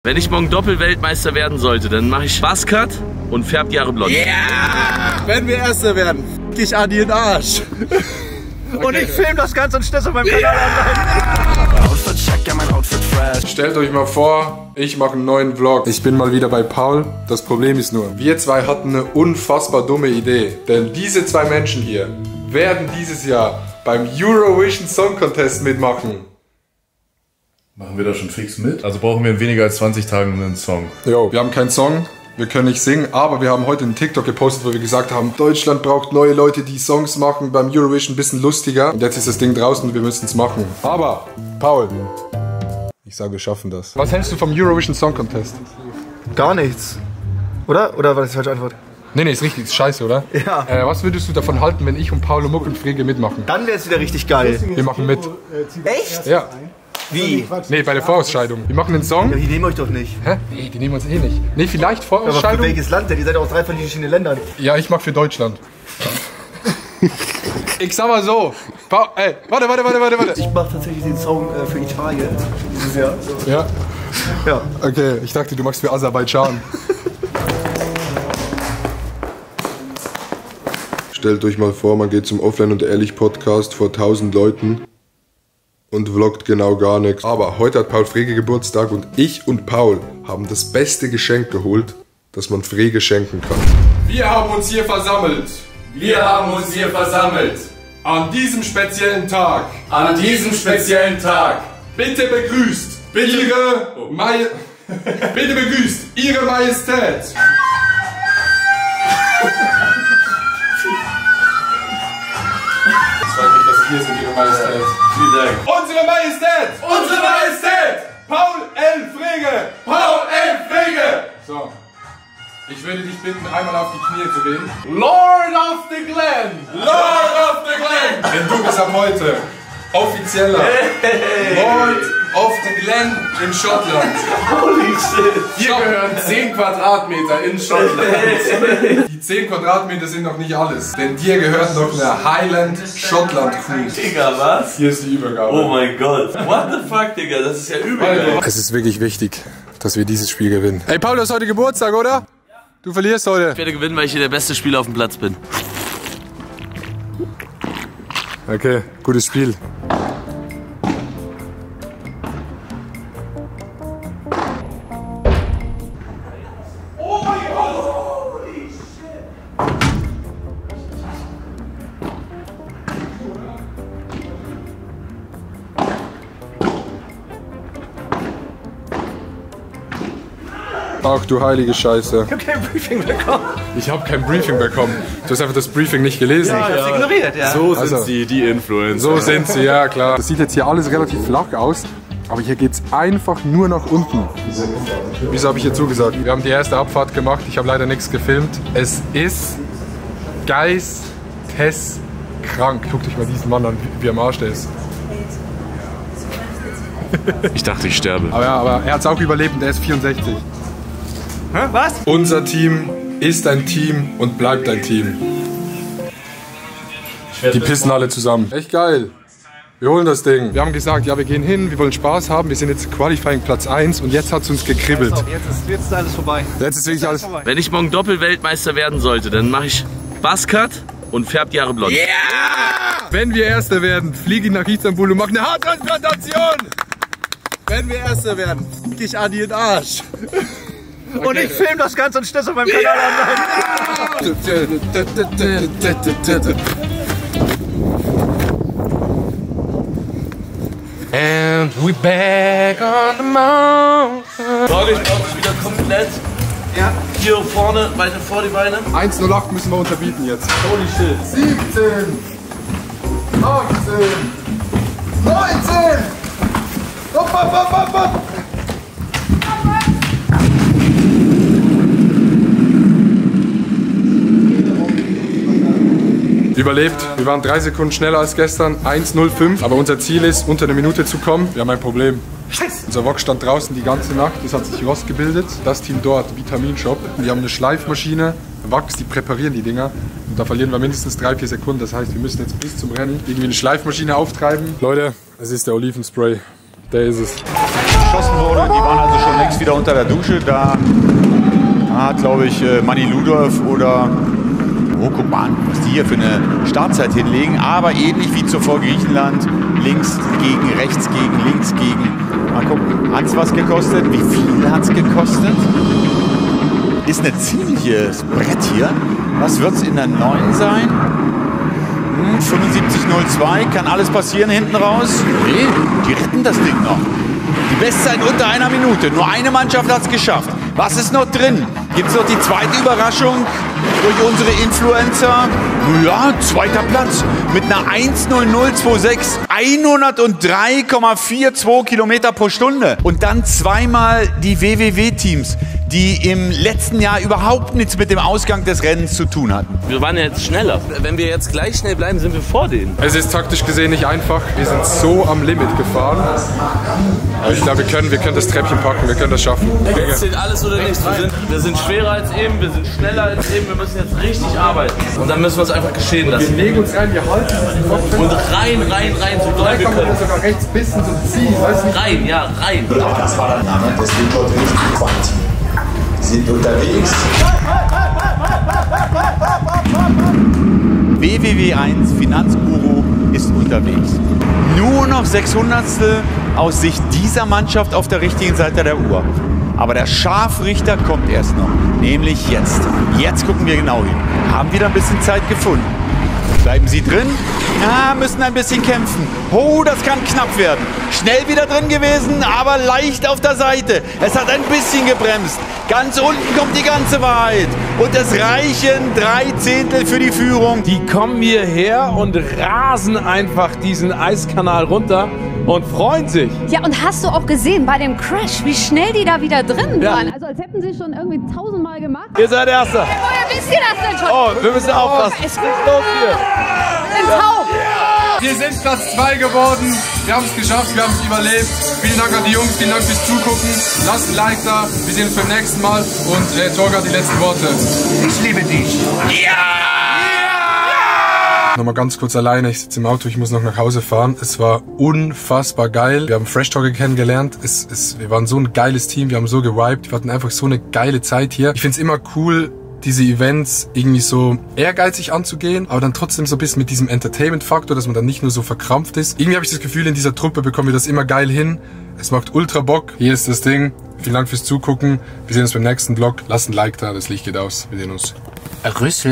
Wenn ich morgen Doppelweltmeister werden sollte, dann mache ich Buzzcut und färb die Haare blond. Yeah! Wenn wir Erster werden, fick ich Adi in den Arsch. Okay. Und ich film das Ganze und stelle es auf meinem Kanal an. Stellt euch mal vor, ich mache einen neuen Vlog. Ich bin mal wieder bei Paul. Das Problem ist nur, wir zwei hatten eine unfassbar dumme Idee. Denn diese zwei Menschen hier werden dieses Jahr beim Eurovision Song Contest mitmachen. Machen wir da schon fix mit? Also brauchen wir in weniger als 20 Tagen einen Song. Jo, wir haben keinen Song, wir können nicht singen, aber wir haben heute einen TikTok gepostet, wo wir gesagt haben, Deutschland braucht neue Leute, die Songs machen, beim Eurovision ein bisschen lustiger. Und jetzt ist das Ding draußen und wir müssen es machen. Aber, Paul, ich sage, wir schaffen das. Was hältst du vom Eurovision Song Contest? Gar nichts. Oder? Oder war das die falsche Antwort? Nee, ist richtig, ist scheiße, oder? Ja. Was würdest du davon halten, wenn ich und Paul und Muck und Frege mitmachen? Dann wäre es wieder richtig geil. Wir machen mit. Echt? Ja. Wie? Nee, bei der Vorausscheidung. Wir machen einen Song. Ja, die nehmen euch doch nicht. Hä? Nee, die nehmen uns eh nicht. Nee, vielleicht Aber für Vorausscheidung. welches Land denn? Ihr seid ja aus 3 verschiedenen Ländern. Ja, ich mach für Deutschland. Ich sag mal so. Ey, warte. Ich mach tatsächlich den Song für Italien dieses Jahr. Ja? Ja. Okay, ich dachte, du machst für Aserbaidschan. Stellt euch mal vor, man geht zum Offline und Ehrlich Podcast vor 1000 Leuten und vloggt genau gar nichts. Aber heute hat Paul Frege Geburtstag und ich und Paul haben das beste Geschenk geholt, das man Frege schenken kann. Wir haben uns hier versammelt. Wir haben uns hier versammelt. An diesem speziellen Tag. An diesem speziellen Tag. Bitte begrüßt Bitte begrüßt Ihre Majestät. Es freut mich, dass Sie hier sind, Ihre Majestät. Vielen Dank. Unsere Majestät! Unsere Majestät! Paul L. Frege! Paul L. Frege! So. Ich würde dich bitten, einmal auf die Knie zu gehen. Lord of the Glen! Lord of the Glen! Denn du bist ab heute offizieller Lord of the Glen in Schottland. Holy shit! Hier gehören 10 Quadratmeter in Schottland. Die 10 Quadratmeter sind noch nicht alles. Denn dir gehört noch eine Highland Schottland Crew. Digga, was? Hier ist die Übergabe. Oh mein Gott. What the fuck, Digga? Das ist ja übel geil. Es ist wirklich wichtig, dass wir dieses Spiel gewinnen. Ey, Paul, du hast heute Geburtstag, oder? Du verlierst heute. Ich werde gewinnen, weil ich hier der beste Spieler auf dem Platz bin. Okay, gutes Spiel. Ach du heilige Scheiße. Ich hab kein Briefing bekommen. Ich habe kein Briefing bekommen. Du hast einfach das Briefing nicht gelesen. Ja, das ignoriert, ja. So sind Also. sie, die Influencer. So sind sie, ja klar. Das sieht jetzt hier alles relativ flach aus, aber hier geht's einfach nur nach unten. Wieso habe ich hier zugesagt? Wir haben die erste Abfahrt gemacht, ich habe leider nichts gefilmt. Es ist geisteskrank. Guckt euch mal diesen Mann an, wie am Arsch der ist. Ich dachte, ich sterbe. Aber er hat es auch überlebt und er ist 64. Hä? Was? Unser Team ist ein Team und bleibt ein Team. Die pissen alle zusammen. Echt geil. Wir holen das Ding. Wir haben gesagt, ja, wir gehen hin, wir wollen Spaß haben. Wir sind jetzt Qualifying Platz 1 und jetzt hat es uns gekribbelt. Jetzt ist alles vorbei. Jetzt ist wirklich alles... Wenn ich morgen Doppelweltmeister werden sollte, dann mache ich Buzzcut und färb die Haare blond. Yeah! Wenn wir Erster werden, fliege ich nach Istanbul und mache eine Haartransplantation. Wenn wir Erster werden, fick ich Adi in den Arsch. Und ich film das Ganze und stelle es auf meinem Kanal an. And we back on the mountain. Sorry, ich brauche dich wieder komplett. Ja. Hier vorne, weiter vor die Beine. 1:08 müssen wir unterbieten jetzt. Holy shit. 17, 18, 19. Hopp, hopp, hopp, hopp, hopp. Überlebt. Wir waren 3 Sekunden schneller als gestern. 1:05. Aber unser Ziel ist, unter eine Minute zu kommen. Wir haben ein Problem. Scheiße. Unser Wok stand draußen die ganze Nacht. Es hat sich Rost gebildet. Das Team dort, Vitaminshop. Die haben eine Schleifmaschine. Wachs, die präparieren die Dinger. Und da verlieren wir mindestens 3-4 Sekunden. Das heißt, wir müssen jetzt bis zum Rennen irgendwie eine Schleifmaschine auftreiben. Leute, es ist der Olivenspray. Der ist es. Geschossen wurde. Die waren also schon längst wieder unter der Dusche. Da hat, glaube ich, Manni Ludolf oder... Oh, guck mal an, was die hier für eine Startzeit hinlegen. Aber ähnlich wie zuvor Griechenland. Links gegen, rechts gegen, links gegen. Mal gucken, hat es was gekostet? Wie viel hat es gekostet? Ist ein ziemliches Brett hier. Was wird es in der 9 sein? 75,02. Kann alles passieren hinten raus? Nee, die retten das Ding noch. Die Bestzeit unter einer Minute. Nur eine Mannschaft hat es geschafft. Was ist noch drin? Gibt es noch die zweite Überraschung durch unsere Influencer? Ja, zweiter Platz mit einer 1:00,26. 103,42 Kilometer pro Stunde. Und dann zweimal die WWW-Teams, die im letzten Jahr überhaupt nichts mit dem Ausgang des Rennens zu tun hatten. Wir waren ja jetzt schneller. Wenn wir jetzt gleich schnell bleiben, sind wir vor denen. Es ist taktisch gesehen nicht einfach. Wir sind so am Limit gefahren. Aber ich glaube, wir können das Treppchen packen, wir können das schaffen. Jetzt zählt alles oder nichts. Wir sind schwerer als eben, wir sind schneller als eben. Wir müssen jetzt richtig arbeiten. Und dann müssen wir uns einfach geschehen lassen. Wir legen uns rein, wir halten und rein, so doll wir können. Sogar rechts bissen, so ziehen, weißt du? Rein, ja, rein. Das war der Name des Quanti. Sind unterwegs. WWW1 Finanzguru ist unterwegs. Nur noch 600 aus Sicht dieser Mannschaft auf der richtigen Seite der Uhr. Aber der Scharfrichter kommt erst noch, nämlich jetzt. Jetzt gucken wir genau hin. Haben wieder ein bisschen Zeit gefunden. Bleiben Sie drin? Ja, müssen ein bisschen kämpfen. Oh, das kann knapp werden. Schnell wieder drin gewesen, aber leicht auf der Seite. Es hat ein bisschen gebremst. Ganz unten kommt die ganze Wahrheit. Und es reichen 3 Zehntel für die Führung. Die kommen hierher und rasen einfach diesen Eiskanal runter und freuen sich. Ja, und hast du auch gesehen bei dem Crash, wie schnell die da wieder drin waren? Also als hätten sie schon irgendwie 1000-mal gemacht. Ihr seid Erster. Woher wisst ihr das denn schon? Oh, wir müssen aufpassen. Es geht los hier. Sind taub. Wir sind Platz 2 geworden. Wir haben es geschafft, wir haben es überlebt. Vielen Dank an die Jungs, vielen Dank fürs Zugucken. Lasst ein Like da. Wir sehen uns beim nächsten Mal. Und Torge hat die letzten Worte. Ich liebe dich. Nochmal ganz kurz alleine, ich sitze im Auto, ich muss noch nach Hause fahren. Es war unfassbar geil. Wir haben Fresh Talker kennengelernt. Wir waren so ein geiles Team, wir haben so gewiped. Wir hatten einfach so eine geile Zeit hier. Ich finde es immer cool, diese Events irgendwie so ehrgeizig anzugehen, aber dann trotzdem so ein bisschen mit diesem Entertainment-Faktor, dass man dann nicht nur so verkrampft ist. Irgendwie habe ich das Gefühl, in dieser Truppe bekommen wir das immer geil hin. Es macht ultra Bock. Hier ist das Ding. Vielen Dank fürs Zugucken. Wir sehen uns beim nächsten Vlog. Lasst ein Like da, das Licht geht aus. Wir sehen uns. Rüssel.